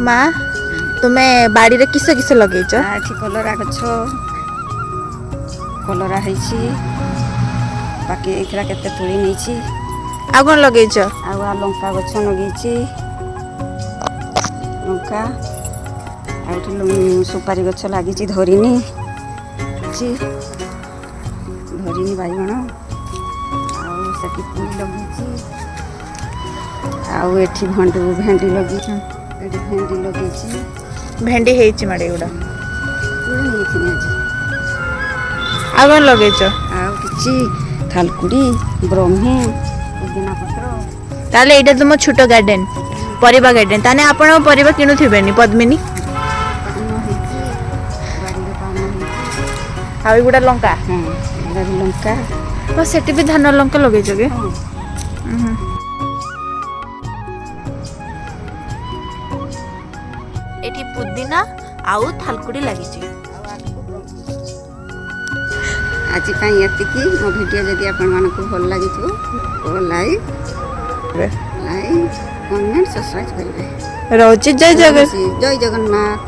ମା, ତୁମେ ବାଡ଼ିରେ କିସ କିସ ଲଗେଇଛ? ଏଠି କଲରା ଗଛ, କଲରା ହେଇଛି, ବାକି ହେଇଥିଲା, କେତେ ତୋଳି ନେଇଛି। ଆଉ କ'ଣ ଲଗେଇଛ? ଆଉ ଲଙ୍କା ଗଛ ଲଗେଇଛି, ଲଙ୍କା। ଆଉ ଏଠି ସୁପାରି ଗଛ ଲାଗିଛି, ଧରିନି ଅଛି, ଧରିନି ବାଇଗଣ। ଆଉ ସେଠି ପୋଇ ଲଗେଇଛି। ଆଉ ଏଠି ଭେଣ୍ଡି ଲଗେଇଛି, ଏଠି ଭେଣ୍ଡି ଲଗେଇଛି। ଭେଣ୍ଡି ହେଇଛି ମାଡ଼େ ଏଗୁଡ଼ା? ତୋଳି ନେଇଥିଲି ଆଜି। ଆଉ କ'ଣ ଲଗେଇଛ? ଆଉ କିଛି ଥାଲକୁଡ଼ି, ବ୍ରହ୍ମୀ, ପୁଦିନା ପତ୍ର। ତାହେଲେ ଏଇଟା ତୁମ ଛୋଟ ଗାର୍ଡେନ, ପରିବା ଗାର୍ଡେନ। ତାହେଲେ ଆପଣ ପରିବା କିଣୁଥିବେନି ପଦ୍ମିନୀ? ପାନ ହେଇଛି, ବାଡ଼ିରେ ପାନ ହେଇଛି। ଆଉ ଏଗୁଡ଼ା ଲଙ୍କା? ହଁ, ଏଗୁଡ଼ା ବି ଲଙ୍କା। ଓ, ସେଠି ବି ଧାନ ଲଙ୍କା ଲଗେଇଛ କି? ହଁ। ଏଠି ପୁଦିନା ଆଉ ଥାଲକୁଡ଼ି ଲାଗିଛି। ଆଜି ପାଇଁ ଏତିକି। ମୋ ଭିଡ଼ିଓ ଯଦି ଆପଣମାନଙ୍କୁ ଭଲ ଲାଗିଥିବ, ଲାଇକ୍, ଲାଇକ୍, କମେଣ୍ଟ, ସବସ୍କ୍ରାଇବ୍ କରିବେ। ରହୁଛି, ଜୟ ଜଗନ୍ନାଥ। ଜୟ ଜଗନ୍ନାଥ।